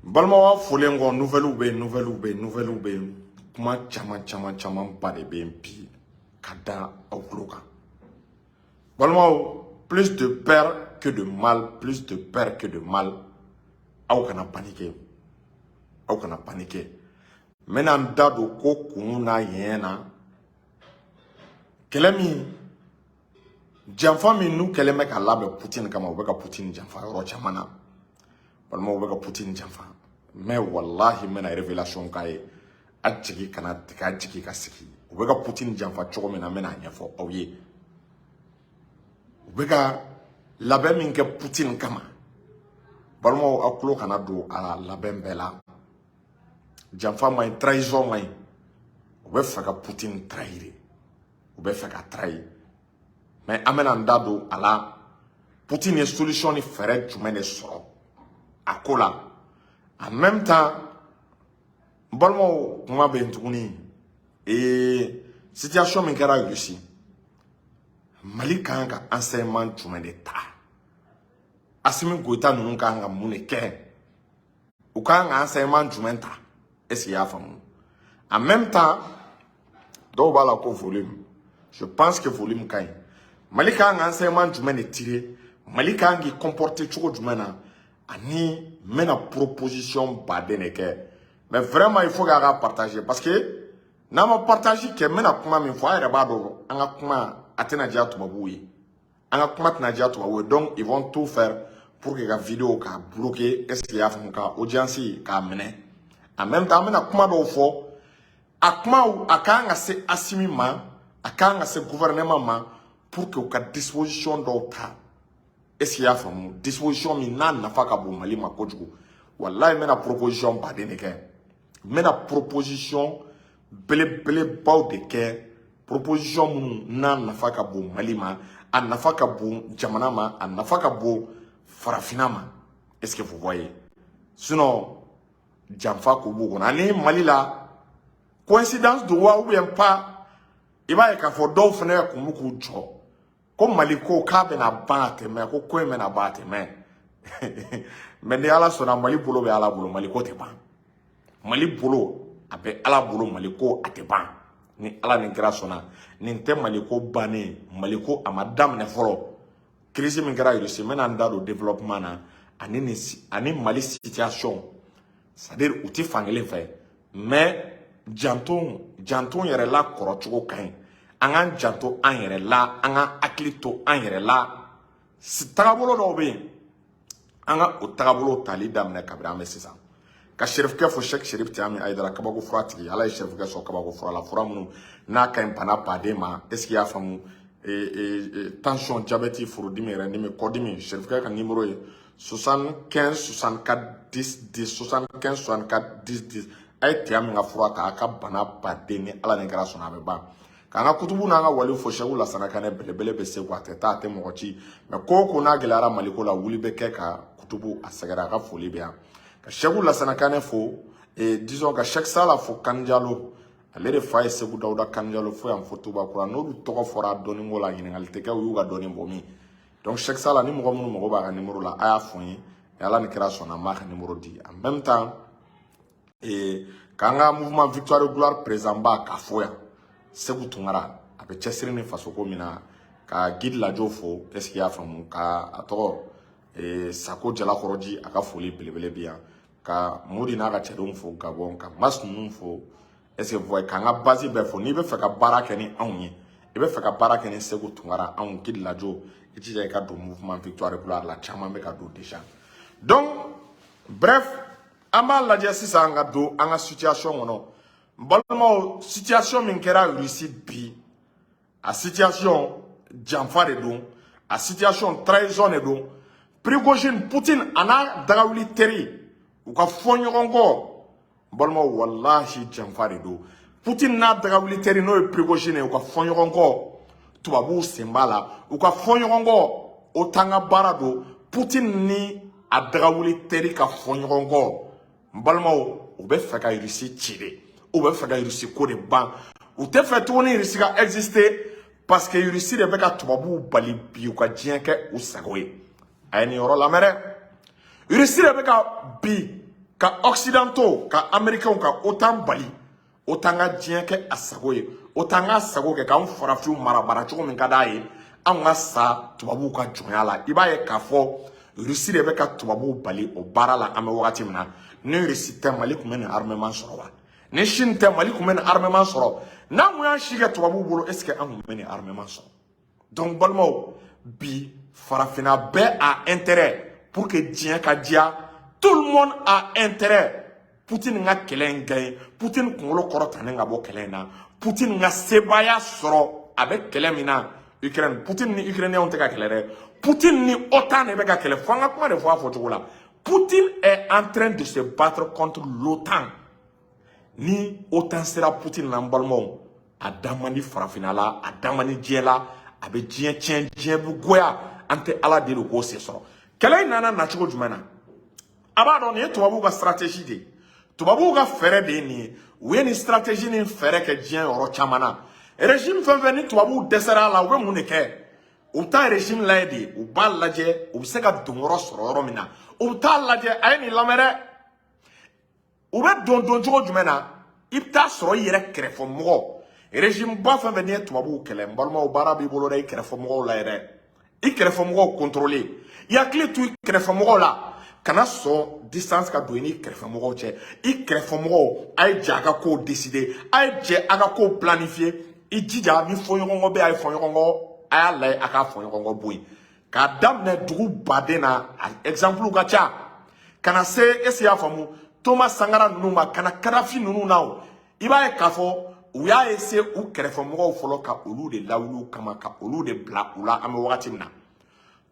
Balimaw, folen kɔ, nouvelles bɛ yen, nouvelles bɛ yen, nouvelles bɛ yen. Kuma caman caman caman ba de bɛ yen bi ka da aw tulo kan. Balimaw, plus de peur que de mal, plus de peur que de mal. Aw kana paniquer, aw kana paniquer. N bɛna n da don ko kun n'a ɲɛ na. Kɛlɛ min, janfa min n'u kɛlen bɛ ka labɛn Poutine kama, u bɛ ka Poutine janfa yɔrɔ caman na. Balimaw, bɛ ka Poutine janfa, mais walahi, n bɛna révélation k'a ye. A jigi kana tigɛ, a jigi ka sigi. U bɛ ka Poutine janfa cogo min na, n bɛna a ɲɛfɔ aw ye. U bɛ ka labɛn min kɛ Poutine kama, balimaw, aw tulo kana don a labɛn bɛɛ la. Janfa man ɲi, trahison man ɲi. U bɛ fɛ ka Poutine trahir, u bɛ fɛ ka trahir, mais an bɛna n da don a la. Poutine ye solution ni fɛɛrɛ jumɛn de sɔrɔ a ko la? En même temps, n balimaw, kuma bɛ yen tuguni. Situation min kɛra Russie, Mali kan ka enseignement jumɛn de ta? Assimi Goïta ninnu kan ka mun de kɛ? U kan ka enseignement jumɛn ta? Est ce que i y'a faamu? En même temps, dɔw b'a la ko volume, je pense que volume ka ɲi. Mali kan ka enseignement jumɛn de tirer? Mali kan k'i comporter cogo jumɛn na? Ani n bɛna proposition baden de kɛ, mais vraiment, il faut k'a ka partager, parce que n'an ma partage kɛ, n bɛna kuma min fɔ, a yɛrɛ b'a dɔn, an ka kuma a tɛna diya tubabuw ye, an ka kuma tɛna diya tubabuw ye. Donc ils vont tout faire pour que ka vidéo k'a bloquer. Est ce que i y'a faamu? Ka audience k'a minɛ. En même temps, an bɛna kuma dɔw fɔ, a kumaw a kan ka se Assimi ma, a kan ka se gouvernement ma, pour que u ka disposition dɔw ta. Est ce que i y'a faamu? Disposition min n'a nafa ka bon Mali ma kojugu. Walayi, n bɛna proposition baden de kɛ, n bɛna proposition belebelebaw de kɛ, proposition minnu n'a nafa ka bon Mali ma, a nafa ka bon jamana ma, a nafa ka bon farafinna ma. Est ce que vous voyez? Sinon janfa ko b'u kɔnɔ. Ani Mali la, coïncidence don wa ou bien pas, i b'a ye k'a fɔ dɔw fana kun bɛ k'u jɔ ko Mali ko k'a bɛna ban, a tɛ mɛn, ko ko in bɛna ban, a tɛ mɛn. Mais ni Ala sɔnna, Mali bolo bɛ Ala bolo, Mali ko tɛ ban. Mali bolo a bɛ Ala bolo, Mali ko a tɛ ban ni Ala ni kira sɔnna. Nin tɛ Mali ko bannen, Mali ko a ma daminɛ fɔlɔ. Crise min kɛra Russie, n bɛna n da don développement na ani nin ani Mali situation, c'est à dire u ti fankelen fɛ, mais janto janto yɛrɛ la kɔrɔcogo ka ɲi. An k'an janto an yɛrɛ la, an k'an hakili to an yɛrɛ la. Tagabolo dɔw bɛ yen, an ka o tagabolo tali daminɛ kabini an bɛ sisan. Ka Serifukɛ fo, Sɛki Serif Tiyami Ayidara, kabako fura tigi. Ala ye Serifukɛ sɔn kabako fura la, fura minnu n'a ka ɲi bana baden ma. Est ce que i y'a faamu? Tension, diabète, furudimi, yɛrɛdimi, kɔdimi. Serifukɛ ka numéro ye 75 64 10 10, 75 64 10 10. A ye Tiya min ka fura ta, a ka bana baden, ni Ala ni kɛra sɔnna, a bɛ ban. K'an ka kutubu n'an ka wali fo, Sɛku Lasana Kanɛ belebele bɛ Segu, a tɛ taa, a tɛ mɔgɔ ci, mais ko o ko n'a gɛlɛyara Maliko la, wuli bɛ kɛ ka kutubu a sɛgɛrɛ. A ka foli bɛ yan. Ka Sɛku Lasana Kanɛ fo, disons ka Sɛki Sala fo, Kanjalo, ale de fa ye Segu Dawuda Kanjalo fo yan fo Tubakura. N'olu tɔgɔ fɔra dɔnniko la, ɲininkali tɛ kɛ, u y'u ka dɔnni bɔ min. Donc Sɛki Sala ni mɔgɔ minnu mago b'a ka numéro la, a y'a fɔ n ye. Ni Ala ni kira sɔnna, n b'a ka numéro di. En même temps, k'an ka mouvement Victoire Gloire président ba k'a fo yan, Segu Tunkara, a bɛ cɛsiri ni fasoko min na. Ka Guide Lajo fo. Est ce que i y'a faamu? Ka a tɔgɔ Sako Jalakɔrɔji, a ka foli belebele bi yan. Ka Modi n'a ka cɛdenw fo Gabon, ka Mas ninnu fo. Est ce que vous voyez? K'an ka base bɛɛ fo. N'i bɛ fɛ ka baara kɛ ni anw ye, i bɛ fɛ ka baara kɛ ni Segu Tunkara, anw Guide Lajo, i jija i ka don mouvement Victoire Gloire la. Caman bɛ ka don déjà. Donc bref, an b'a lajɛ sisan ka don an ka situation kɔnɔ. N balimaw, situation min kɛra Russie bi, a situation janfa de don, a situation trahison de don. Prigojine, Poutine a n'a dagawuli teri, u ka fɔ ɲɔgɔn kɔ. N balimaw, walahi, janfa de don. Poutine n'a dagawuli teri, n'o ye Prigojine ye, u ka fɔ ɲɔgɔn kɔ, tubabuw sen b'a la. U ka fɔ ɲɔgɔn kɔ, o t'an ka baara don. Poutine ni a dagawuli teri ka fɔ ɲɔgɔn kɔ, n balimaw, u bɛ fɛ ka Russie ci de, u bɛ fɛ ka Russie ko de ban. U tɛ fɛ tuguni Russie ka exister, parce que Russie de bɛ ka tubabuw bali bi u ka diɲɛ kɛ u sago ye. A ye nin yɔrɔ lamɛn dɛ. Russie de bɛ ka bi Ka Occidentaux, ka Américains, ka OTAN bali, OTAN ka diɲɛ kɛ a sago ye, OTAN ka sago kɛ k'anw farafinw mara mara cogo min ka d'a ye, anw ka sa tubabuw ka jɔnya la. I b'a ye k'a fɔ Russie de bɛ ka tubabuw bali o baara la an bɛ wagati min na. Ni Russie tɛ, Mali tun bɛ nin armement sɔrɔ wa? Ni Chine tɛ, Mali tun bɛ nin armement sɔrɔ? N'an kun y'an si kɛ tubabuw bolo, est ce que an tun bɛ nin armement sɔrɔ? Donc balimaw, bi farafinna bɛɛ a intérêt pour que diɲɛ ka diya. Tout le monde a intérêt Poutine ka kɛlɛ in gagner, Poutine kunkolo kɔrɔtanen ka bɔ kɛlɛ in na, Poutine ka sebaaya sɔrɔ a bɛ kɛlɛ min na Ukraine. Poutine ni Ukrainiens tɛ ka kɛlɛ dɛ, Poutine ni OTAN de bɛ ka kɛlɛ. Fo an ka kuma de fɔ a fɔcogo la. Poutine est en train de se battre contre l'OTAN. Ni OTAN sera Poutine na, n balimaw, a da man di farafinna la, a da man di diɲɛ la, a bɛ diɲɛ tiɲɛ, diɲɛ bɛ goya. An tɛ Ala deli k'o se sɔrɔ. Kɛlɛ in nana nacogo jumɛn na? A b'a dɔn nin ye tubabuw ka stratégie de ye, tubabuw ka fɛɛrɛ de ye nin ye. U ye nin stratégie ni fɛɛrɛ kɛ diɲɛ yɔrɔ caman na. Régime fɛn fɛn ni tubabuw dɛsɛra a la, u bɛ mun de kɛ? U bɛ taa régime lajɛ de, u b'a lajɛ u bɛ se ka don yɔrɔ sɔrɔ yɔrɔ min na. U bɛ taa lajɛ, a ye nin lamɛn dɛ, u bɛ don don cogo jumɛn na? I bɛ taa sɔrɔ i yɛrɛ kɛrɛfɛmɔgɔ. Régime ba fɛn fɛn n'i ye tubabuw kɛlɛ, n balimaw, baara b'i bolo dɛ. I kɛrɛfɛmɔgɔw lajɛ dɛ, i kɛrɛfɛmɔgɔw contrôler, i hakili to i kɛrɛfɛmɔgɔw la. Kana sɔn distance ka don i ni kɛrɛfɛmɔgɔw cɛ. I kɛrɛfɛmɔgɔw, a ye jɛ a ka kow décider, a ye jɛ a ka kow planifier. I jija, ni fɔɲɔgɔnkɔ bɛ yen, a ye fɔɲɔgɔnkɔ, a y'a lajɛ a k'a fɔɲɔgɔnkɔ bɔ yen. K'a daminɛ dugu baden na, a exemple ka ca, ka na se, est ce que i y'a faamu, Thomas Sankara ninnu ma, ka na Kadafi ninnu na. O i b'a ye k'a fɔ u y'a essayer u kɛrɛfɛmɔgɔw fɔlɔ, ka olu de lawuli u kama, ka olu de bila u la. An bɛ wagati min na,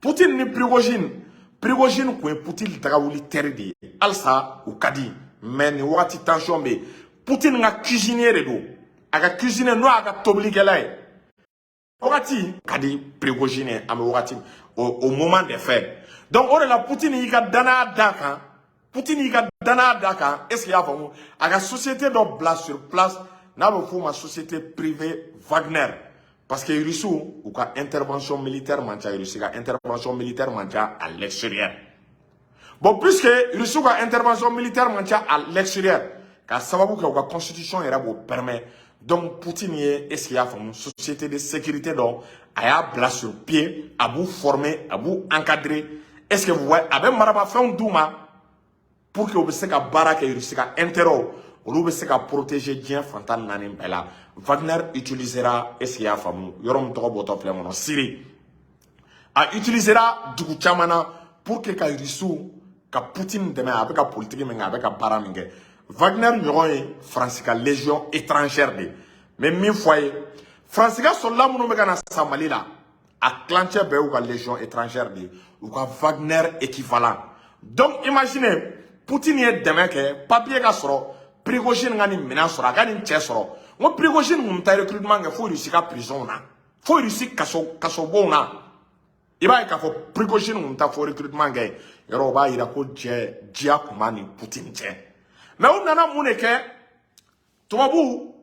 Poutine ni Prigojine, Prigojine kun ye Poutine dagawuli teri de ye, halisa u ka di, mais nin wagati tension bɛ yen. Poutine ka cuisinier de don, a ka cuisinier, n'o y'a ka tobilikɛla ye. Wagati ka di Prigojine ye an bɛ wagati o moment de fɛ. Donc o de la Poutine y'i ka danaya d'a kan, Poutine y'i ka danaya d'a kan, est ce que i y'a faamu, a ka société dɔ bila sur place n'a bɛ f'o ma société privée Wagner, parce que Russiw u ka intervention militaire man ca, Russie ka intervention militaire man ca à l'extérieur. Bon, puisque Russiw ka intervention militaire man ca à l'extérieur, k'a sababu kɛ u ka constitution yɛrɛ b'o permet, donc Poutine ye, est ce que i y'a faamu, société de sécurité dɔ a y'a bila sur pied, a b'u former, a b'u encadrer, est ce que vous voyez, a bɛ maramafɛnw d'u ma pour que u bɛ se ka baara kɛ, Russie ka intérêt olu bɛ se ka protéger diɲɛ fantan naani bɛɛ la. Wagner utilisera, est ce que i y'a faamu, yɔrɔ min tɔgɔ bɔtɔ filɛ kɔnɔ, Syrie, a utilisera dugu caman na pour que ka Russiw ka Poutine dɛmɛ, a bɛ ka politique min kɛ, a bɛ ka baara min kɛ. Wagner ɲɔgɔn ye Faransi ka légion étrangère de ye. N bɛ min fɔ a ye, Faransi ka soldat minnu bɛ ka na sa Mali la, a tilancɛ bɛɛ y'u ka légion étrangère de ye, u ka Wagner équivalent. Donc imaginez, Poutine ye dɛmɛ kɛ papier ka sɔrɔ, Prigojine ka nin minɛn sɔrɔ, a ka nin cɛ sɔrɔ. N ko Prigojine kun bɛ taa recrutement kɛ fo Russie ka prison na, fo Russie kaso kasobonw na. I b'a ye k'a fɔ Prigojine kun bɛ taa fo recrutement kɛ yɔrɔ, o b'a yira ko jɛ diya kun b'a ni Poutine cɛ. Mais u nana mun de kɛ? Tubabuw,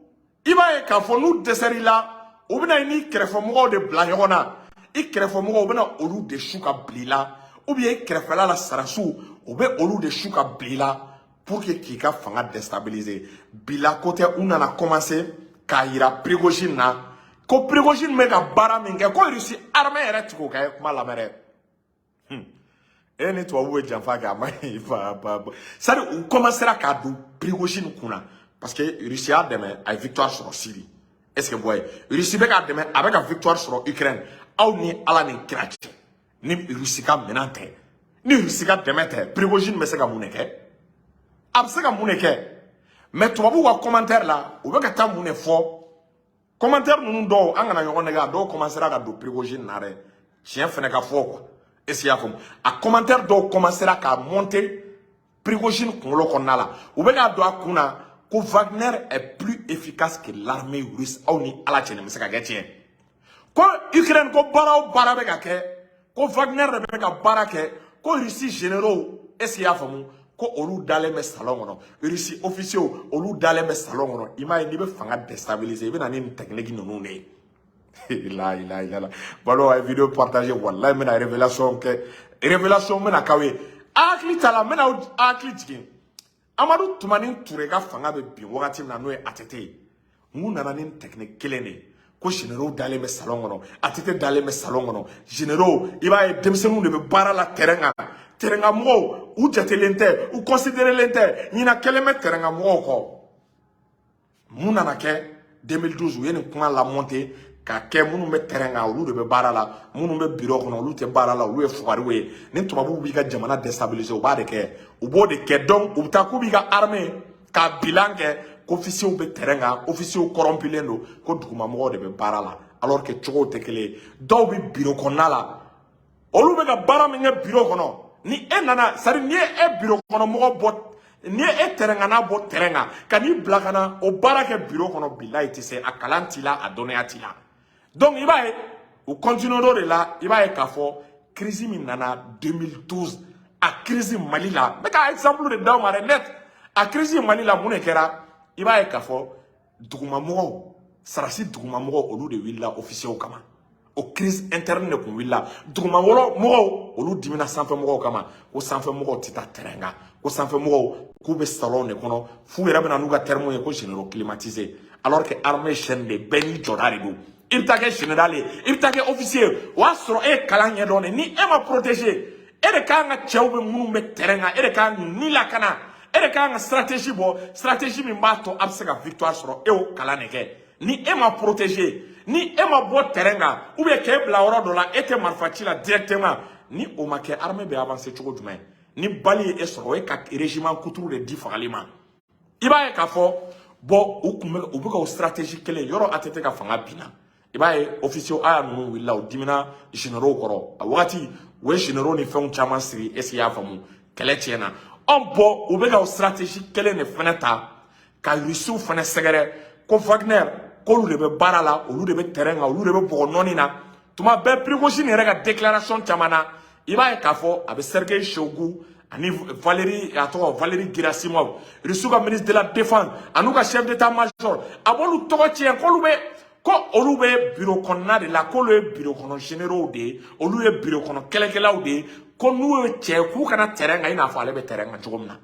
i b'a ye k'a fɔ n'u dɛsɛr'i la, u bɛna i ni kɛrɛfɛmɔgɔw de bila ɲɔgɔn na. I kɛrɛfɛmɔgɔw, u bɛna olu de su ka bila i la, ou bien i kɛrɛfɛla la sarasiw, u bɛ olu de su ka bila i la pour que k'i ka fanga déstabiliser. Bila ko tɛ, u nana commencer k'a yira Prigojine na ko Prigojine bɛ ka baara min kɛ, ko Russie armée yɛrɛ tigɛ o kɛ. Kuma lamɛn dɛ, e ni tubabu bɛ janfa kɛ, a ma ɲi ba ba ba. C'est à dire u commencera k'a don Prigojine kunna, parce que Russie y'a dɛmɛ, a ye victoire sɔrɔ Syrie. Est ce que vous voyez, Russie bɛ k'a dɛmɛ, a bɛ ka victoire sɔrɔ Ukraine. Aw ni Ala ni kira cɛ, ni Russie ka minɛn tɛ, ni Russie ka dɛmɛ tɛ, Prigojine bɛ se ka mun de kɛ? A bɛ se ka mun de kɛ? Mais tubabuw ka commentaire la, u bɛ ka taa mun de fɔ? Commentaire ninnu dɔw, an kana ɲɔgɔn nɛgɛ, a dɔw commencera ka don Prigojine na dɛ. Tiɲɛ fɛnɛ ka fɔ quoi, est ce que i y'a faamu? A commentaire dɔw commencera ka monter Prigojine kunkolo kɔnɔna la, u bɛ k'a don a kun na ko Wagner est plus efficace que l'armée russe. Aw ni Ala cɛ, nin bɛ se ka kɛ tiɲɛ? Ko Ukraine, ko baara o baara bɛ ka kɛ, ko Wagner de bɛ ka baara kɛ, ko Russie généraux, est ce que i y'a faamu, ko olu dalen bɛ salon kɔnɔ, Russie officiers olu dalen bɛ salon kɔnɔ. I m'a ye, n'i bɛ fanga déstabiliser, i bɛ na ni nin technique ninnu de ye. La ilaha illallah. Balo, a ye vidéo partager. Wallahi, n bɛna révélation kɛ, révélation bɛna k'aw ye. A hakili t'a la, n bɛna aw hakili jigin. Amadu Tumani Ture ka fanga bɛ bin wagati min na, n'o ye ATT ye, n nana ni technique kelen de ye ko généraux dalen bɛ salon kɔnɔ, ATT dalen bɛ salon kɔnɔ. Généraux, i b'a ye, denmisɛnninw de bɛ baara la terrain kan. Terrain kan mɔgɔw, u jatelen tɛ, u considérélen tɛ, ɲina kɛlen bɛ terrain kan mɔgɔw kɔ. Mun nana kɛ 2012? U ye nin kuma lamonter k'a kɛ minnu bɛ terrain kan, olu de bɛ baara la, minnu bɛ bureau kɔnɔ, olu tɛ baara la, olu ye fugariw ye. Ni tubabuw b'i ka jamana déstabiliser, u b'a de kɛ, u b'o de kɛ. Donc u bɛ taa k'u b'i ka armée k'a bilan kɛ ko officiers bɛ terrain kan, officiers corrompulen don, ko dugumamɔgɔw de bɛ baara la, alors que cogow tɛ kelen ye. Dɔw bɛ bureau kɔnɔna la, olu bɛ ka baara min kɛ bureau kɔnɔ, ni e nana, c'est à dire n'i ye e bureau kɔnɔ mɔgɔ bɔ, n'i ye e terrain kan n'a bɔ terrain kan ka n'i bila ka na o baara kɛ bureau kɔnɔ, bilayi, tɛ se a kalan t'i la, a dɔnniya t'i la. Donc i b'a ye, u continue o de la. I b'a ye k'a fɔ crise min nana 2012, a crise Mali la, n bɛ ka exemple de d'aw ma dɛ net. A crise Mali la, mun de kɛra? I b'a ye k'a fɔ dugumamɔgɔw, sarasi dugumamɔgɔw, olu de wulila officiers kama. O crise interne de kun wulila. Dugumamɔgɔw, olu dimina sanfɛmɔgɔw kama ko sanfɛmɔgɔw tɛ taa terrain kan, ko sanfɛmɔgɔw k'u bɛ salon de kɔnɔ, f'u yɛrɛ bɛ na n'u ka termes ye ko généraux climatisés, alors que armée chaîne de bɛɛ n'i jɔda de don. I bɛ taa kɛ général ye, i bɛ taa kɛ officier ye, o y'a sɔrɔ e ye kalan ɲɛdɔn de. Ni e ma protéger, e de kan ka cɛw bɛ minnu bɛ terrain kan, e de kan k'u ni lakana, e de kan ka stratégie bɔ, stratégie min b'a to a bɛ se ka victoire sɔrɔ. E y'o kalan de kɛ. Ni e ma protéger, ni e ma bɔ terrain kan, ou bien k'e bila yɔrɔ dɔ la, e tɛ marifa ci la directement, ni o ma kɛ, armée bɛ avancer cogo jumɛn? Ni balle ye e sɔrɔ, o ye ka régiment kuturu de di fagali ma. I b'a ye k'a fɔ, bɔn, u kun bɛ, u bɛ ka o stratégie kelen yɔrɔ. ATT ka fanga binna, i b'a ye, officier aya ninnu wulila, u dimina généraux kɔrɔ. A wagati, u ye généraux ni fɛnw caman sigi. Est ce que i y'a faamu? Kɛlɛ tiɲɛna. Ɔn, bɔn, u bɛ ka o stratégie kelen de fɛnɛ ta ka Rusiw fɛnɛ sɛgɛrɛ ko Wagner, k'olu de bɛ baara la, olu de bɛ terrain kan, olu de bɛ bɔgɔ nɔni na. Tuma bɛɛ, Prigojine yɛrɛ ka déclaration caman na, i b'a ye k'a fɔ a bɛ Sergei Shoigu ani Valérie, a tɔgɔ Valérie Gerasimov, Rusiw ka ministre de la Défense, an'u ka chef d'état-major, a b'olu tɔgɔ tiɲɛ k'olu bɛ, ko olu bɛ bureau kɔnɔna de la, k'olu ye bureau kɔnɔ généraux de ye, olu ye bureau kɔnɔ kɛlɛkɛlaw de ye, ko n'u ye cɛ k'u kana terrain kan, i n'a fɔ ale bɛ terrain kan cogo min na,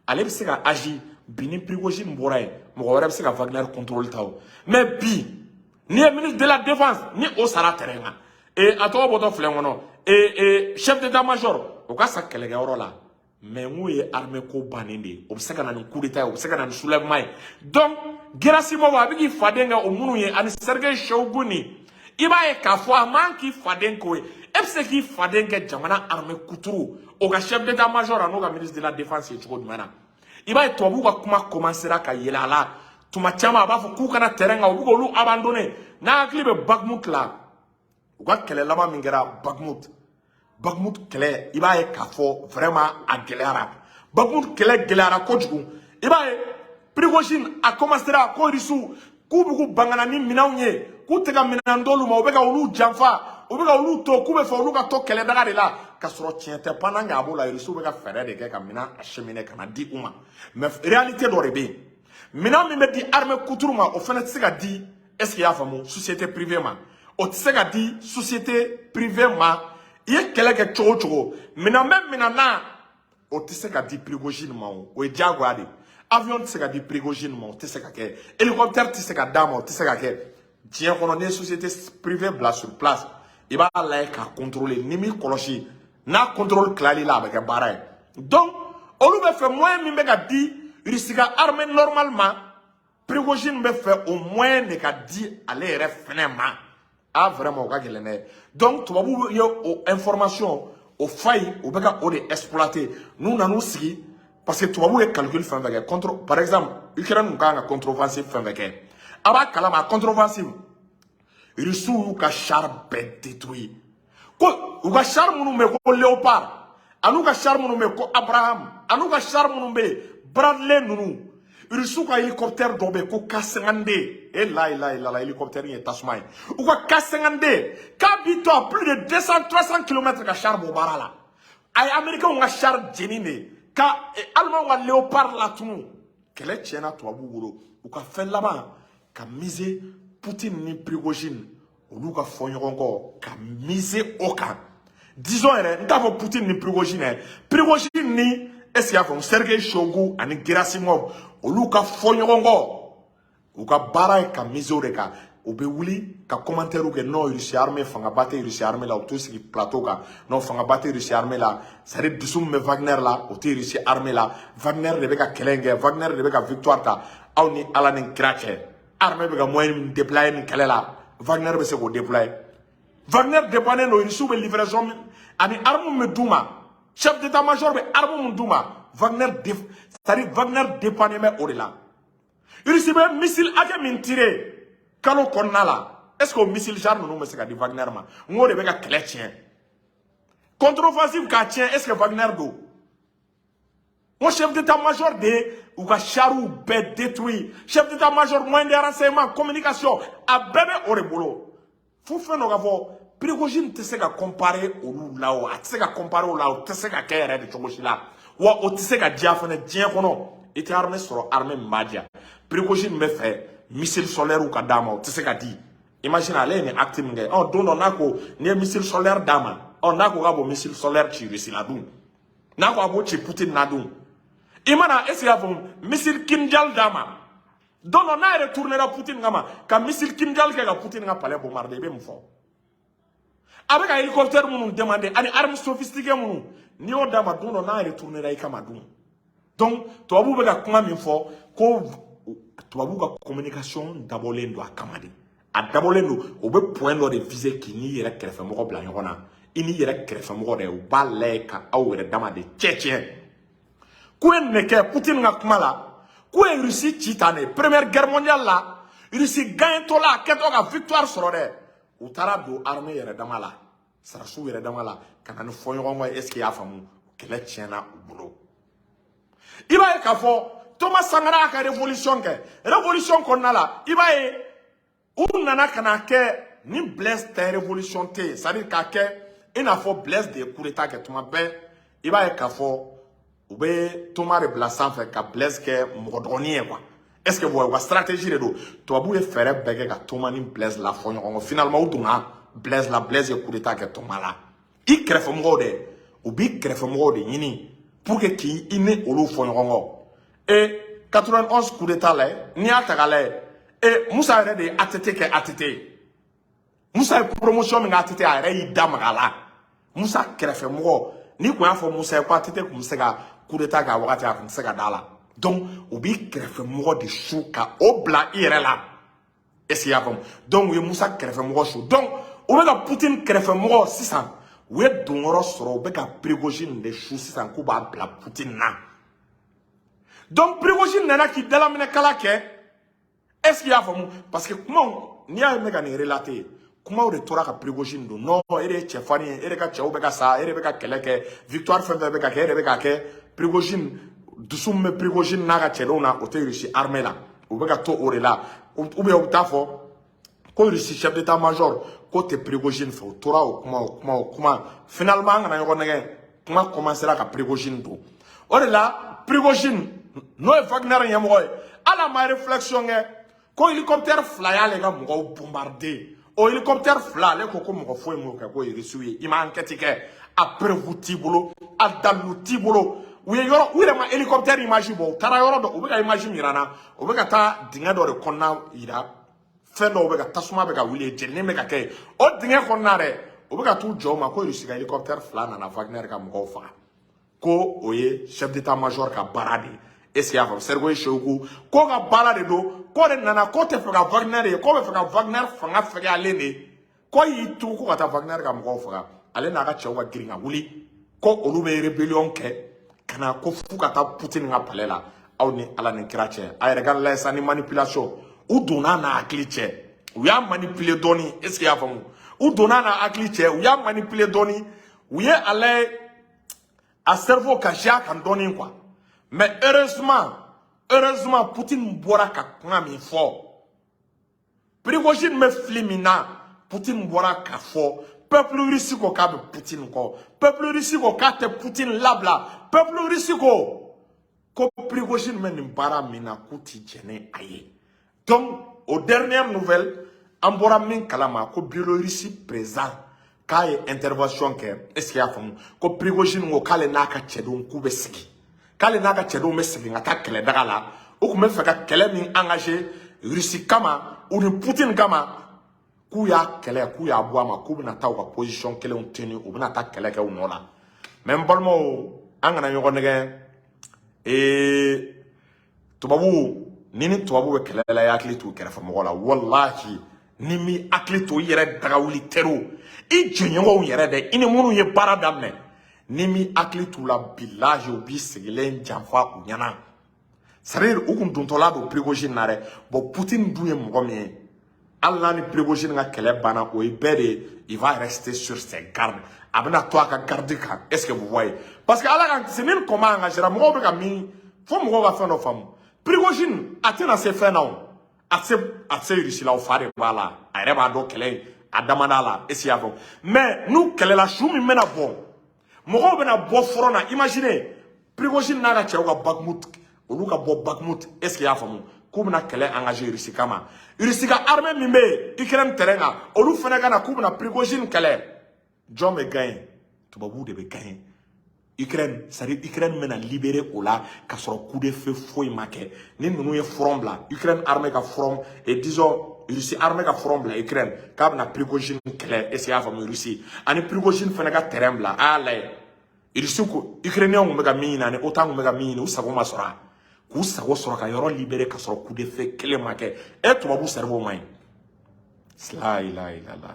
ale bɛ se ka agir. Bi, ni Prigojine bɔra yen, mɔgɔ wɛrɛ bɛ se ka Wagner contrôle ta o. Mais bi, n'i ye ministre de la Défense, ni o sara terrain kan, e a tɔgɔ bɔtɔ filɛ kɔnɔ, e chef d'état-major, o ka sa kɛlɛkɛyɔrɔ la. Mais n k'o ye armée ko bannen de ye. O bɛ se ka na ni coup d'état ye, o bɛ se ka na ni soulèvement ye. Donc Gerasimov, a bɛ k'i faden kɛ o minnu ye, ani Sergei Shoigu ni, i b'a ye k'a fɔ a man k'i faden k'o ye. E bɛ se k'i faden kɛ jamana armée kuturu, o ka chef d'état-major a n'o ka ministre de la Défense ye cogo jumɛn na? I b'a ye, tubabuw ka kuma commencera ka yɛlɛ a la tuma caman. A b'a fɔ k'u kana terrain kan, u bɛ k'olu abandonner. N'a hakili bɛ Bakhmut la, u ka kɛlɛ laban min kɛra Bakhmut, Bakhmut kɛlɛ, i b'a ye k'a fɔ vraiment a gɛlɛyara. Bakhmut kɛlɛ gɛlɛyara kojugu. I b'a ye, Prigojine a commencera ko Rusiw k'u bɛ k'u bangana ni minɛnw ye, k'u tɛ ka minɛn d'olu ma, u bɛ ka olu janfa, u bɛ ka olu to, k'u bɛ fɛ olu ka to kɛlɛdaga de la, ka sɔrɔ tiɲɛ tɛ. Pendant que a b'o la, Rusiw bɛ ka fɛɛrɛ de kɛ ka minɛn acheminer ka na di u ma. Mais réalité dɔ de bɛ yen: minɛn min bɛ di armée kuturu ma, o fana tɛ se ka di, est ce que i y'a faamu, société privée ma. O tɛ se ka di société privée ma. I ye kɛlɛ kɛ cogo o cogo, minɛn bɛ minɛn na, o tɛ se ka di Prigojine ma. O o ye diyagoya de ye. Avion tɛ se ka di Prigojine ma, o tɛ se ka kɛ. Hélicoptère tɛ se ka d'a ma, o tɛ se ka kɛ. Diɲɛ kɔnɔ, n'i ye société privée bila sur place, i b'a lajɛ k'a contrôler. Ni m'i kɔlɔsi, n'a contrôle tilal'i la, a bɛ kɛ baara ye. Donc olu bɛ fɛ moyen min bɛ ka di Russie ka armée normale ma, Prigojine bɛ fɛ o moyen de ka di ale yɛrɛ fɛnɛ ma. Ah, vraiment, o ka gɛlɛn dɛ. Donc tubabuw ye o information, o faille, u bɛ ka o de exploiter. N'u nan'u sigi, parce que tubabuw ye calcul fɛn fɛn kɛ contre, par exemple, Ukraine kun kan ka contre-offensive fɛn fɛn kɛ, a b'a kalama, contre-offensive, Rusiw y'u ka char bɛɛ détruit. Ko u ka char minnu bɛ yen ko Léopard, an'u ka char minnu bɛ yen ko Abraham, an'u ka char minnu bɛ yen Bradley ninnu, Rusiw ka hélicoptère dɔ bɛ yen ko K52, e la ilaha illallah, hélicoptère in ye tasuma ye. U ka K52 k'a bi to à plus de 200 300 km ka char bɔ baara la. A ye Américains ka char jeni de ka Allemand ka Léopard latunu. Kɛlɛ tiɲɛna tubabuw bolo. U ka fɛn laban ka miser, Poutine ni Prigojine, olu ka fɔ ɲɔgɔn kɔ, ka miser o kan. Disons yɛrɛ, n t'a fɔ Poutine ni Prigojine yɛ, Prigojine ni Est ce que y'a faamu? Sergei Shoigu ani Gerasimov, olu ka fɔ ɲɔgɔn kɔ. U ka baara ye ka miser o de kan. U bɛ wuli ka commentaire kɛ: non, Russie armée, fangaba tɛ Russie armée la. U t'u sigi plateau kan: non, fangaba tɛ Russie armée la. C'est à dire, dusu min bɛ Wagner la, o tɛ Russie armée la. Wagner de bɛ ka kɛlɛ in kɛ, Wagner de bɛ ka victoire ta. Aw ni Ala ni kira cɛ, armée bɛ ka moyen min déployer nin kɛlɛ la, Wagner bɛ se k'o déployer? Wagner dépendant don. Russiw bɛ livraison min ani arme min bɛ d'u ma, chef d'état-major bɛ arme min d'u ma, Wagner, c'est à dire, Wagner dépendant bɛ o de la. Russie bɛ missile hakɛ min tirer kalo kɔnɔna la, est ce que o missile char ninnu bɛ se ka di Wagner ma? N k'o de bɛ ka kɛlɛ tiɲɛ, contre-offensive k'a tiɲɛ. Est ce que Wagner don? N ko chef d'état-major de ye u ka chariw bɛɛ détruit. Chef d'état-major, moyen de renseignement, communication, a bɛɛ bɛ o de bolo. Fo fɛn dɔ ka fɔ, Prigojine tɛ se ka comparer olu la. O a tɛ se ka comparer o la, o tɛ se ka kɛ yɛrɛ de cogo si la. Wa o tɛ se ka diya fɛnɛ diɲɛ kɔnɔ. I tɛ armée sɔrɔ, armée min b'a diya. Prigojine bɛ fɛ missile sol-air ka d'a ma, o tɛ se ka di. Imagine, ale ye nin acte min kɛ, ɔ don dɔ n'a ko n'i ye missile sol-air d'a ma, ɔ n'a ko k'a b'o missile sol-air ci Russie la dun, n'a ko a b'o ci Poutine na dun, i mana, est ce que y'a faamu, missile Kinjal d'a ma, don dɔ n'a yɛrɛ tournera Poutine kama ka missile Kinjal kɛ ka Poutine ka palais bombarder, i bɛ mun fɔ? A bɛ ka hélicoptère minnu demander ani armes sophistiquées minnu, n'i y'o d'a ma, don dɔ n'a yɛrɛ tournera i kama dun? Donc tubabuw bɛ ka kuma min fɔ ko tubabuw ka communication dabɔlen don a kama de, a dabɔlen don, o bɛ point dɔ de viser k'i n'i yɛrɛ kɛrɛfɛmɔgɔ bila ɲɔgɔn na. I n'i yɛrɛ kɛrɛfɛmɔgɔ dɛ, u b'a lajɛ ka aw yɛrɛ dama de cɛ tiɲɛ. K'u ye nin de kɛ Poutine ka kuma la, k'u ye Russie ci tan de. Première Guerre mondiale la, Russie gagnetɔ la, a kɛtɔ ka victoire sɔrɔ dɛ, u taara don armée yɛrɛ dama la, sarasiw yɛrɛ dama la, ka na ni fɔɲɔgɔnkɔ ye. Est ce que i y'a faamu? Kɛlɛ tiɲɛna u bolo. I b'a ye k'a fɔ Thomas Sankara y'a ka révolution kɛ. Révolution kɔnɔna la, i b'a ye u nana ka na kɛ ni Blaise tɛ, révolution tɛ yen. C'est à dire, k'a kɛ i n'a fɔ Blaise de ye coup d'état kɛ. Tuma bɛɛ i b'a ye k'a fɔ u bɛ Thomas de bila sanfɛ ka Blaise kɛ mɔgɔ dɔgɔnin ye quoi. Est ce que vous voyez? U ka stratégie de don. Tubabuw ye fɛɛrɛ bɛɛ kɛ ka Thomas ni Blaise la fɔ ɲɔgɔn kɔ. Finalement u donna Blaise la, Blaise ye coup d'état kɛ Thomas la. I kɛrɛfɛmɔgɔw dɛ, u b'i kɛrɛfɛmɔgɔw de ɲini pour que k'i i ni olu fɔ ɲɔgɔn kɔ. E 91 coup d'état lajɛ, n'i y'a ta k'a lajɛ, e Musa yɛrɛ de ye ATT kɛ. ATT ye, Musa ye promotion min kɛ ATT, a yɛrɛ y'i da maga a la. Musa kɛrɛfɛmɔgɔ, n'i kun y'a fɔ Musa ye ko ATT kun bɛ se ka coup d'état kɛ a wagati, a kun tɛ se ka da la. Donc u b'i kɛrɛfɛmɔgɔ de su ka o bila i yɛrɛ la. Est ce que i y'a faamu? Donc u ye Musa kɛrɛfɛmɔgɔ su. Donc u bɛ ka Poutine kɛrɛfɛmɔgɔ sisan, u ye donyɔrɔ sɔrɔ, u bɛ ka Prigojine de su sisan k'u b'a bila Poutine na. Donc Prigojine nana k'i dalaminɛ kala kɛ. Est ce que i y'a faamu? Parce que kumaw, n'i y'a ye ne ka nin relater, kumaw de tora ka Prigojine don: non, e de ye cɛfarin ye, e de ka cɛw bɛ ka sa, e de bɛ ka kɛlɛ kɛ, victoire fɛn fɛn bɛ ka kɛ, e de bɛ ka kɛ. Prigojine, dusu min bɛ Prigojine n'a ka cɛdenw na, o tɛ Russie armée la. U bɛ ka to o de la, ou bien u bɛ taa fɔ ko Russie chef d'état major ko tɛ Prigojine fɛ. U tora o kuma, o kuma, o kuma. Finalement, an kana ɲɔgɔn nɛgɛ, kuma commencera ka Prigojine don. O de la Prigojine, n'o ye Wagner ɲɛmɔgɔ ye, hali a ma réflexion kɛ ko hélicoptère fila y'ale ka mɔgɔw bombarder. O hélicoptère fila, ale ko ko mɔgɔ foyi m'o kɛ, ko Russiw ye. I ma enquête kɛ, a preuve t'i bolo, a dalilu t'i bolo. U ye yɔrɔ, u yɛrɛ ma hélicoptère image bɔ. U taara yɔrɔ dɔ, u bɛ ka image min yira n na, u bɛ ka taa dingɛ dɔ de kɔnɔna yira, fɛn dɔw bɛ ka tasuma bɛ ka wuli, jenini bɛ ka kɛ o dingɛ kɔnɔna dɛ. U bɛ ka t'u jɔ o ma ko Russie ka hélicoptère fila nana Wagner ka mɔgɔw faga, ko o ye chef d'état major ka baara de ye. Est ce que i y'a faamu? Sergei Shoigu ko ka baara de don, ko de nana, ko tɛ fɛ ka Wagner ye, ko bɛ fɛ ka Wagner fanga fɛgɛyalen de, ko y'i tugu ko ka taa Wagner ka mɔgɔw faga. Ale n'a ka cɛw ka girin ka wuli ko olu bɛ rébellion kɛ ka na ko f'u ka taa Poutine ka palais la. Aw ni Ala ni kira cɛ, a yɛrɛ ka lajɛ sa ni manipulation. U donna n'a hakili cɛ, u y'a manipuler dɔɔni. Est ce que i y'a faamu? U donna n'a hakili cɛ, u y'a manipuler dɔɔni, u ye a lajɛ a cerveau ka a kan dɔɔni quoi. Mais heureusement, heureusement, Poutine bɔra ka kuma min fɔ, Prigojine bɛ fili min na, Poutine bɔra k'a fɔ peuple russe ko k'a bɛ Poutine kɔ, peuple russe ko k'a tɛ Poutine labila, peuple russe ko ko Prigojine bɛ nin baara min na, k'u ti jɛn ni a ye. Donc aux dernières nouvelles, an bɔra min kalama, ko Biélorussie président k'a ye intervention kɛ. Est ce que i y'a faamu? Ko Prigojine ko k'ale n'a ka cɛdenw k'u bɛ sigi. K'ale n'a ka cɛdenw bɛ segin ka taa kɛlɛdaga la. U tun bɛ fɛ ka kɛlɛ min engagé Russie kama, u ni Poutine kama, k'u y'a kɛlɛ, k'u y'a bɔ a ma, k'u bɛna taa u ka position kelenw tenir, u bɛna taa kɛlɛ kɛ u nɔ la. Mais n balimaw, an kana ɲɔgɔn nɛgɛ. Tubabu ni tubabu bɛ kɛlɛ la, i hakili t'u kɛrɛfɛ mɔgɔ la. Walahi, ni m'i hakili to i yɛrɛ dagawuli teriw, i jɛɲɔgɔnw yɛrɛ dɛ, i ni minnu ye baara daminɛ, ni m'i hakili t'u la, bilahi, u b'i sigilen janfa u ɲɛna. C'est à dire, u kun dontɔla don Prigojine na dɛ. Bon, Poutine dun ye mɔgɔ min ye, hali n'a ni Prigojine ka kɛlɛ banna, o ye bɛɛ de ye, il va rester sur ses gardes, a bɛna to a ka garde kan. Est ce que vous voyez? Parce que ala k'an kisi, ni nin combat engagera, mɔgɔw bɛ ka min fo, mɔgɔw ka fɛn dɔ faamu: Prigojine a tɛna se fɛn na, o a tɛ se, a tɛ se Russie la. O fa de b'a la, a yɛrɛ b'a dɔn kɛlɛ in a dama d'a la. Est ce que i y'a faamu? Mais n'u kɛlɛla, su min bɛna bɔ, mɔgɔw bɛna bɔ front na. Imaginez Prigojine n'a ka cɛw ka Bakhmut, olu ka bɔ Bakhmut, est ce que i y'a faamu, k'u bɛna kɛlɛ engagé Russie kama. Russie ka armée min bɛ yen Ukraine terrain kan, olu fana ka na k'u bɛna Prigojine kɛlɛ. Jɔn bɛ gagner? Tubabuw de bɛ gagner. Ukraine, c'est à dire Ukraine bɛna libérer o la ka sɔrɔ coup de feu foyi ma kɛ. Ni ninnu ye front bila, Ukraine armée ka front et disons Russie armée ka front bila Ukraine k'a bɛna Prigojine kɛlɛ, est ce que i y'a faamu, Russie ani Prigojine fana ka terrain bila, a y'a lajɛ. Russie ko Ukrainien kun bɛ ka min ɲini ani OTAN kun bɛ ka min ɲini, u sago ma sɔrɔ a k'u sago sɔrɔ ka yɔrɔ libérer ka sɔrɔ coup de feu kelen ma kɛ. E, tubabu cerveau man ɲi. La ilaha illallah,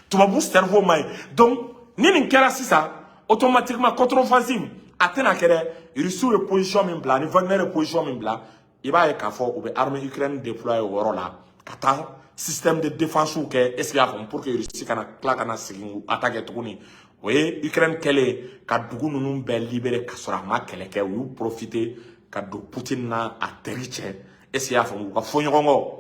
tubabu cerveau man ɲi. Donc ni nin kɛra sisan, automatiquement contre-offensive a tɛna kɛ dɛ. Russiw ye position min bila ani Wagner ye position min bila, i b'a ye k'a fɔ u bɛ armée Ukraine déployer o yɔrɔ la ka taa système de défense kɛ. Est ce que i y'a faamu? Pour que Russie kana tila ka na segin attaquer tuguni. O ye Ukraine kɛlen ka dugu ninnu bɛɛ libérer ka sɔrɔ a ma kɛlɛ kɛ. U y'u profiter ka don Poutine na a teri cɛ. Est ce que i y'a faamu? U ka fɔ ɲɔgɔn kɔ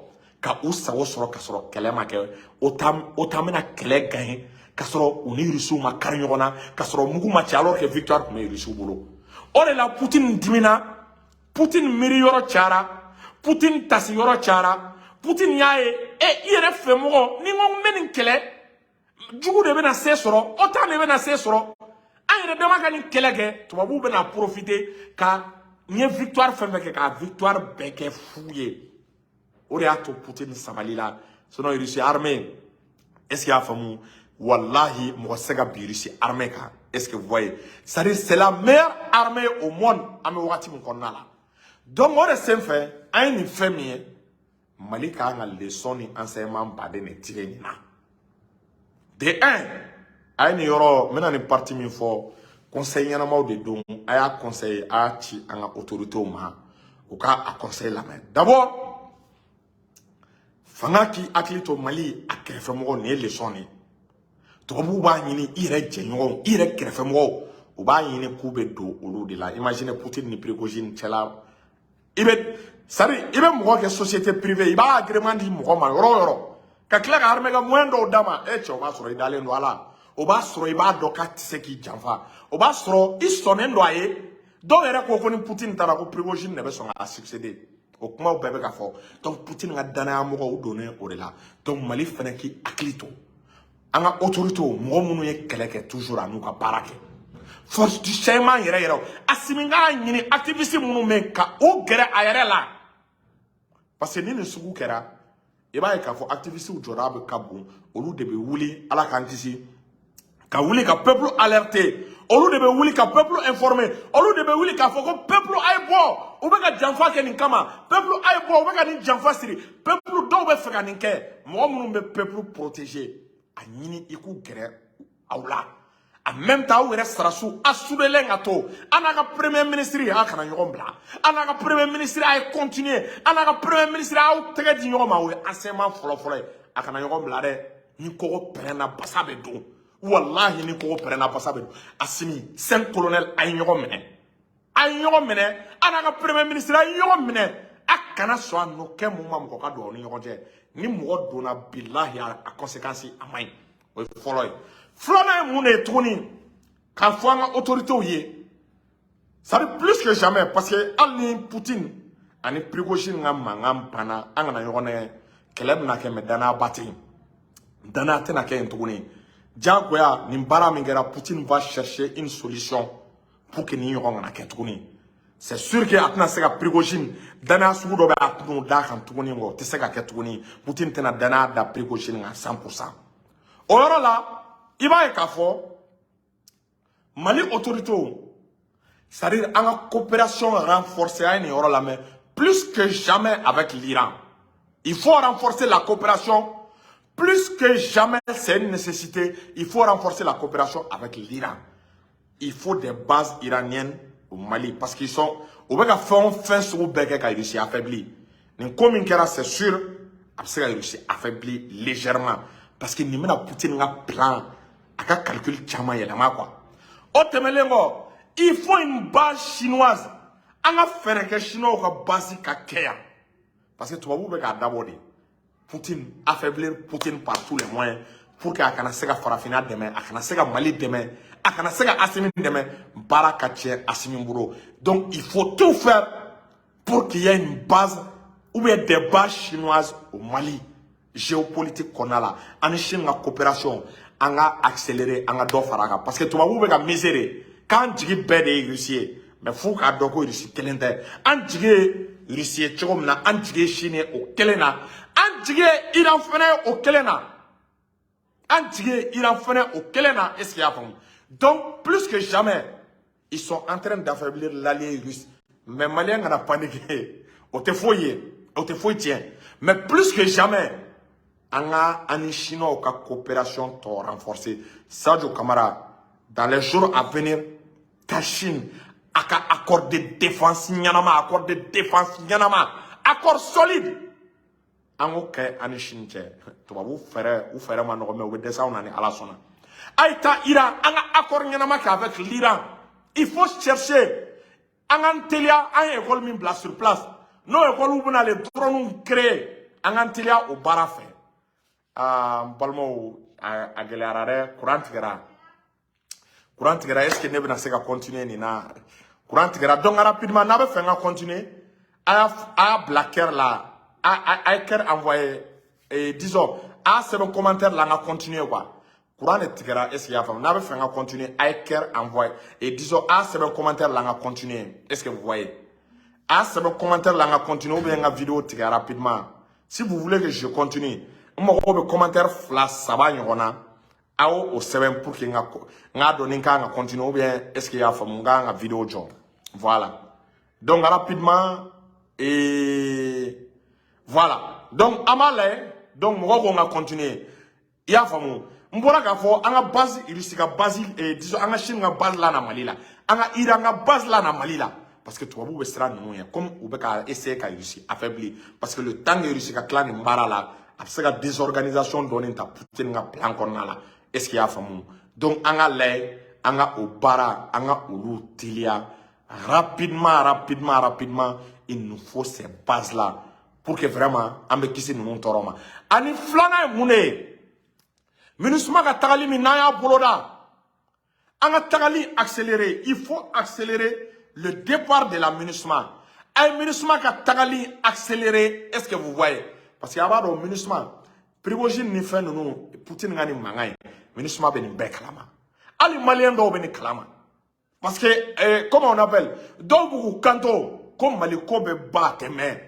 ka u sago sɔrɔ ka sɔrɔ kɛlɛ ma kɛ. OTAN bɛna kɛlɛ gagner ka sɔrɔ u ni Russiw ma kari ɲɔgɔn na, ka sɔrɔ mugu ma ci, alors que victoire tun bɛ Russiw bolo. O de la Poutine dimina, Poutine miiri yɔrɔ cayara, Poutine tasi yɔrɔ cayara. Poutine y'a ye, e i yɛrɛ fɛ mɔgɔ, ni n ko n bɛ nin kɛlɛ, jugu de bɛna se sɔrɔ, OTAN de bɛna se sɔrɔ, an yɛrɛ dama ka nin kɛlɛ kɛ, tubabuw bɛna profiter ka n ye victoire fɛn fɛn kɛ, ka victoire bɛɛ kɛ fu ye. O de y'a to Poutine sabali la. Sinon Russie armée, est ce que i y'a faamu, wallahi, mɔgɔ tɛ se ka bin Russie armée kan. Est ce que vous voyez? C'est à dire, c'est la meilleure armée au monde an bɛ wagati min kɔnɔna la. Donc o de sen fɛ, an ye nin fɛn min ye, Mali ka kan ka leçon ni enseignement baden de tirer nin na. De un, a ye nin yɔrɔ, n bɛna nin partie min fɔ, conseil ɲɛnamaw de don. A y'a conseil, a y'a ci an ka autorités ma, u ka a conseil lamɛn. D'abord, fanga k'i hakili to Mali a kɛrɛfɛmɔgɔw. Nin ye leçon de ye. Tubabuw b'a ɲini, i yɛrɛ jɛɲɔgɔnw, i yɛrɛ kɛrɛfɛmɔgɔw, u b'a ɲini k'u bɛ don olu de la. Imagine Poutine ni Prigojine cɛla. I bɛ, c'est à dire, i bɛ mɔgɔ kɛ société privée, i b'a agrément di mɔgɔ ma yɔrɔ o yɔrɔ, ka tila ka armée ka moyen dɔw d'a ma. E cɛ, o b'a sɔrɔ i dalen don a la, o b'a sɔrɔ i b'a dɔn k'a tɛ se k'i janfa, o b'a sɔrɔ i sɔnnen don a ye. Dɔw yɛrɛ ko ko ni Poutine taara, ko Prigojine de bɛ sɔn k'a succéder. O kumaw bɛɛ bɛ ka fɔ. Donc Poutine ka danaya mɔgɔw donnen o de la. Donc Mali fɛnɛ k'i hakili to an ka autorités, mɔgɔ minnu ye kɛlɛ kɛ toujours a n'u ka baara kɛ, force du changement yɛrɛ yɛrɛ, Assimi k'a ɲini activiste minnu bɛ yen ka o gɛrɛ a yɛrɛ la, parce que ni nin sugu kɛra, i b'a ye k'a fɔ activiste jɔda bɛ ka bon. Olu de bɛ wuli, ala k'an kisi, ka wuli ka peuple alerter, olu de bɛ wuli ka peuple informer, olu de bɛ wuli k'a fɔ ko peuple, a ye bɔ, u bɛ ka janfa kɛ nin kama, peuple, a ye bɔ, u bɛ ka nin janfa siri, peuple, dɔw bɛ fɛ ka nin kɛ. Mɔgɔ minnu bɛ peuple protéger, a ɲini i k'u gɛrɛ aw la. En même temps, aw yɛrɛ sarasiw a soudelen ka to an n'a ka premier ministre, a kana ɲɔgɔn bila. An n'a ka premier ministre, a ye continuer. An n'a ka premier ministre, aw tɛgɛ di ɲɔgɔn ma. O ye enseignement fɔlɔ-fɔlɔ ye. A kana ɲɔgɔn bila dɛ. Ni kɔgɔ pɛrɛnna, basa bɛ don. Walahi, ni kɔgɔ pɛrɛnna, basa bɛ don. Assimi, cinq colonel, a ye ɲɔgɔn minɛ, a ye ɲɔgɔn minɛ. An n'a ka premier ministre, a ye ɲɔgɔn minɛ. A kana sɔn a nɔ kɛ mun ma mɔgɔ ka don aw ni ɲɔgɔn cɛ. Ni mɔgɔ donna, bilahi, a conséquence a man ɲi. O ye fɔlɔ ye. Filanan ye mun de ye tuguni? K'a fɔ an ka autorités ye, c'est à dire plus que jamais, parce que hali ni Poutine ani Prigojine ka mankan banna, an kana ɲɔgɔn nɛgɛ, kɛlɛ bɛna kɛ, mais danayaba tɛ yen, danaya tɛna kɛ yen tuguni. Diyagoya, nin baara min kɛra, Poutine va chercher une solution. Pour que nin ɲɔgɔn kana kɛ tuguni, c'est sûr que a tɛna se ka Prigojine danaya sugu dɔ bɛ, a tɛn'o d'a kan tuguni o tɛ se ka kɛ tuguni. Poutine tɛna danaya da Prigojine kan 100%. O yɔrɔ la, i b'a ye k'a fɔ Mali autorités, c'est-à-dire an ka coopération renforcée, a ye nin yɔrɔ lamɛn, plus que jamais avec l'Iran. Il faut renforcer la coopération plus que jamais, c'est une nécessité. Il faut renforcer la coopération avec l'Iran. Il faut des bases iraniennes au Mali parce qu'ils sont u bɛ ka fɛn o fɛn sugu bɛɛ kɛ ka Russie affaibli. Nin ko min kɛra, c'est sûr, a bɛ se ka Russie affaibli légèrement parce que nin bɛna Poutine ka plan, a ka calcul caman yɛlɛma quoi. O tɛmɛnen kɔ, il faut une base chinoise. An ka fɛɛrɛ kɛ chinois ka base ka kɛ yan parce que tubabuw bɛ k'a dabɔ de Poutine affaiblir, Poutine par tous les moyens, pour que a kana se ka farafinna dɛmɛ, a kana se ka Mali dɛmɛ, a kana se ka Asimi dɛmɛ, baara ka tiɲɛ Asimi bolo. Donc il faut tout faire pour qu'il y ait une base ou bien des bases chinoises au Mali. Géopolitique kɔnɔna la, an ni Chine ka coopération, an ka accélérer, an ka dɔ fara a kan parce que tubabuw bɛ ka miser de k'an jigi bɛɛ de ye Russie ye. Mais f'u k'a dɔn ko Russie kelen tɛ. An jigi ye Russie ye cogo min na, an jigi ye Chine ye o kelen na, an jigi ye Iran fɛnɛ ye o kelen na, an jigi ye Iran fɛnɛ o kelen na. Est ce que i y'a faamu? Donc plus que jamais, ils sont en train d'affaiblir l'allié russe. Mais malien kana paniquer, o tɛ foyi ye, o tɛ foyi tiɲɛ. Mais plus que jamais, an ka an ni chinois ka coopération tɔ renforcer. Sadio Kamara, dans les jours à venir, ka Chine a ka accord de défense ɲɛnama, accord de défense ɲɛnama, accord solide, an k'o kɛ an ni Chine cɛ. Tubabu fɛɛrɛ, u fɛɛrɛ ma nɔgɔ, mais u bɛ dɛsɛ anw na ni Ala sɔnna. A ye taa Iran, an ka accord ɲɛnama kɛ avec l'Iran. Il faut chercher, an k'an teliya, an ye école min bila sur place, n'o école bɛna les drones créer, an k'an teliya o baara fɛ. Aa, n balimaw, a gɛlɛyara dɛ. Kuran tigɛra, kuran tigɛra. Est ce que ne bɛna se ka continuer nin na? Kuran tigɛra. Donc rapidement, n'a bɛ fɛ n ka continuer, a y'a bila cœur la, a ye cœur envoyer et disons a y'a sɛbɛn commentaire la, an ka continuer quoi. Kuran de tigɛra. Est ce que i y'a faamu? N'a bɛ fɛ n ka continuer, a ye cœur envoyer et disons a y'a sɛbɛn commentaire la, an ka continuer. Est ce que vous voyez? A y'a sɛbɛn commentaire la, an ka continuer, ou bien n ka vidéo tigɛ rapidement. Si vous voulez que je continue, n mago bɛ commentaire fila saba ɲɔgɔn na, a y'o o sɛbɛn pour que n k'a dɔn ni n kan ka continuer ou bien, est ce que i y'a faamu, n kan ka vidéo jɔ. Voilà, donc rapidement et voilà. Donc an b'a lajɛ. Donc mɔgɔw ko n ka continuer, i y'a faamu? N bɔra k'a fɔ an ka base Russie ka base, disons an ka Chine ka base la na Mali la, an ka Iran ka base la na Mali la parce que tubabuw bɛ siran ninnu ɲɛ comme u bɛ ka essayer ka Russie affaiblir parce que le temps que Russie ka tila nin baara la, a bɛ se ka désorganisation dɔɔni ta Poutine ka plan kɔnɔna la. Est ce que i y'a faamu? Donc an ka lajɛ, an ka o baara, an ka olu teliya rapidement, rapidement, rapidement. Il nous faut ces bases là pour que vraiment an bɛ kisi ninnu tɔɔrɔ ma. Ani filanan ye mun de ye? MINUSMA ka tagali min n'an y'a boloda, an ka tagali accélérer. Il faut accélérer le départ de la MINUSMA. A ye MINUSMA ka tagali accélérer. Est ce que vous voyez? Parce que a b'a dɔn, MINUSMA, Prigojine ni fɛn ninnu, Poutine ka nin mankan ye, MINUSMA bɛ nin bɛɛ kalama. Hali malien dɔw bɛ nin kalama parce que comment on appelle, dɔw b'u k'u kanto ko Mali ko bɛ ba tɛmɛ.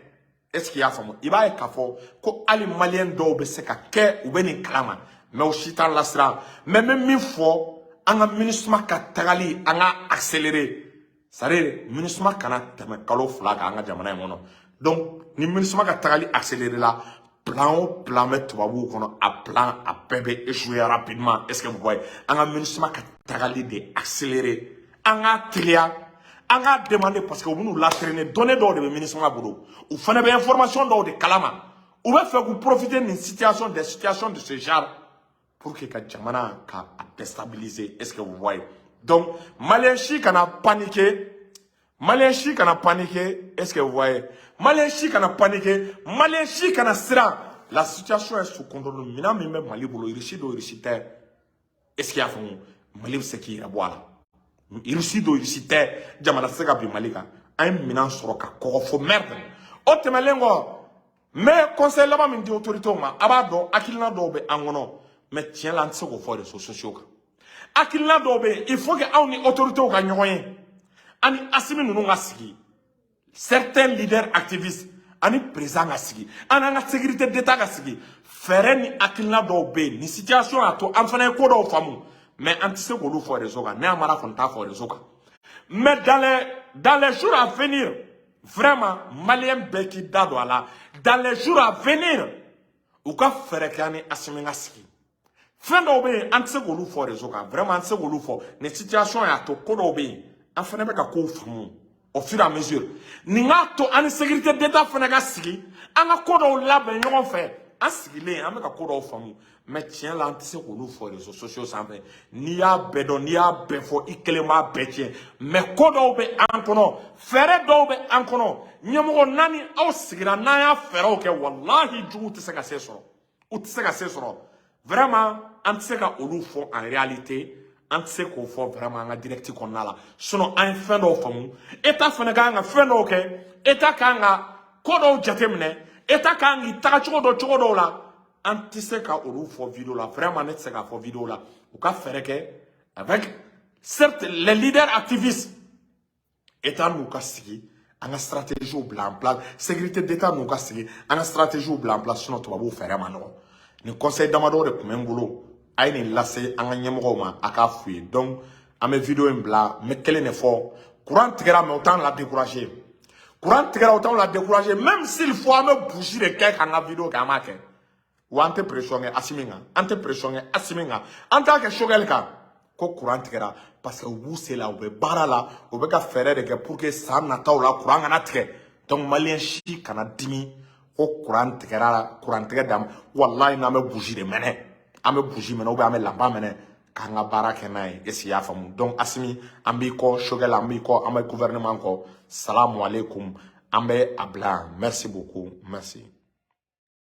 Est ce que i y'a faamu? I b'a ye k'a fɔ ko hali malien dɔw bɛ se ka kɛ u bɛ nin kalama, mais o si t'an lasiran. Mais n bɛ min fɔ, an ka MINUSMA ka tagali, an ka accélérer, c'est à dire MINUSMA kana tɛmɛ kalo 2 kan an ka jamana in kɔnɔ. Donc ni MINUSMA ka tagali accélérer la, plan o plan bɛ tubabuw kɔnɔ, a plan a bɛɛ bɛ échouer rapidement. Est ce que vous voyez? An ka MINUSMA ka tagali de accélérer, an ka teliya, an k'a demander parce que u bɛn'u latraîner. Données dɔw de bɛ MINUSMA bolo, u fana bɛ information dɔw de kalama, u bɛ fɛ k'u profiter nin situation, des situations de ce genre pour que ka jamana ka a déstabiliser. Est ce que vous voyez? Donc malien si kana paniquer, malien si kana paniquer. Est ce que vous voyez? Malien si kana paniquer, malien si kana siran. La situation est sous contrôle. Minɛn min bɛ Mali bolo, Russie do, Russie tɛ. Est ce que i y'a faamu? Mali bɛ se k'i yɛrɛ bɔ a la. Russie do, Russie tɛ, jamana tɛ se ka bin Mali kan. An ye minɛn sɔrɔ ka kɔgɔ fo merde. O tɛmɛnen kɔ, n bɛ conseil laban min di autorités ma. A b'a dɔn, hakilina dɔw bɛ an kɔnɔ, mais tiɲɛ la, an tɛ se k'o fɔ réseaux sociaux kan. Hakilina dɔw bɛ yen, il faut que anw ni autorités ka ɲɔgɔn ye. Ani Asimi ninnu ka sigi, certains leaders activistes ani président ka sigi, an n'an ka sécurité d'État ka sigi. Fɛɛrɛ ni hakilina dɔw bɛ yen, nin situation y'a to an fana ye ko dɔw faamu, mais an tɛ se k'olu fɔ réseau kan. Ne Amara kɔni t'a fɔ réseau kan, mais dans les jours à venir, vraiment, Malien bɛɛ k'i da don a la. Dans les jours à venir, u ka fɛɛrɛ kɛ ani Asimi ka sigi. Fɛn dɔw bɛ yen, an tɛ se k'olu fɔ réseau kan. Vraiment, an tɛ se k'olu fɔ. Nin situation y'a to ko dɔw bɛ yen, an fana bɛ ka kow faamu au fur et à mesure. Nin k'a to an ni sécurité d'État fana ka sigi, an ka ko dɔw labɛn ɲɔgɔn fɛ. An sigilen, an bɛ ka ko dɔw faamu, mais tiɲɛ la, an tɛ se k'olu fɔ réseaux sociaux sanfɛ. N'i y'a bɛɛ dɔn, n'i y'a bɛɛ fɔ, i kelen b'a bɛɛ tiɲɛ. Mais ko dɔw bɛ an kɔnɔ, fɛɛrɛ dɔw bɛ an kɔnɔ. Ɲɛmɔgɔ naani aw sigira, n'an y'a fɛɛrɛw kɛ, walahi, juguw tɛ se ka se sɔrɔ, u tɛ se ka se sɔrɔ. Vraiment, an tɛ se ka olu fɔ. En réalité, an tɛ se k'o fɔ vraiment an ka direct kɔnɔna la. Sinon, an ye fɛn dɔw faamu. État fana kan ka fɛn dɔw kɛ, État kan ka ko dɔw jateminɛ, État kan k'i taga cogo dɔ cogo dɔw la. An tɛ se ka olu fɔ vidéo la. Vraiment, ne tɛ se k'a fɔ vidéo la. U ka fɛɛrɛ kɛ avec, certes, les leaders activistes, État n'u ka sigi, an ka stratégie bila en place, sécurité d'État n'u ka sigi, an ka stratégie bila en place. Sinon, tubabuw fɛɛrɛ ma nɔgɔ. Nin conseil damadɔ de tun bɛ n bolo, a ye nin lase an ka ɲɛmɔgɔw ma, a k'a f'u ye. Donc an bɛ vidéo in bila. N bɛ kelen de fɔ: courant tigɛra, mais o t'an la décourager. Courant tigɛra, o t'anw la décourager. Même s'il faut, an bɛ bougie de kɛ k'an ka vidéo kɛ, an b'a kɛ. Wa an tɛ pression kɛ Asimi kan, an tɛ pression kɛ Asimi kan, an t'a kɛ Choguel kan ko courant tigɛra, parce que u b'u se la, u bɛ baara la, u bɛ ka fɛɛrɛ de kɛ pour que san nataw la, courant kana tigɛ. Donc Malien si kana dimi ko courant tigɛra, courant tigɛ dam. Walahi, n'an bɛ bougie de mɛnɛ, an bɛ bougie mɛnɛ ou bien an bɛ lanpa mɛnɛ k'an ka baara kɛ n'a ye. Est ce que i y'a faamu? Donc Asimi, an b'i kɔ. Choguel, an b'i kɔ, an bɛ gouvernement kɔ. Salamu aleykum, an bɛ a bila yan. Merci beaucoup, merci.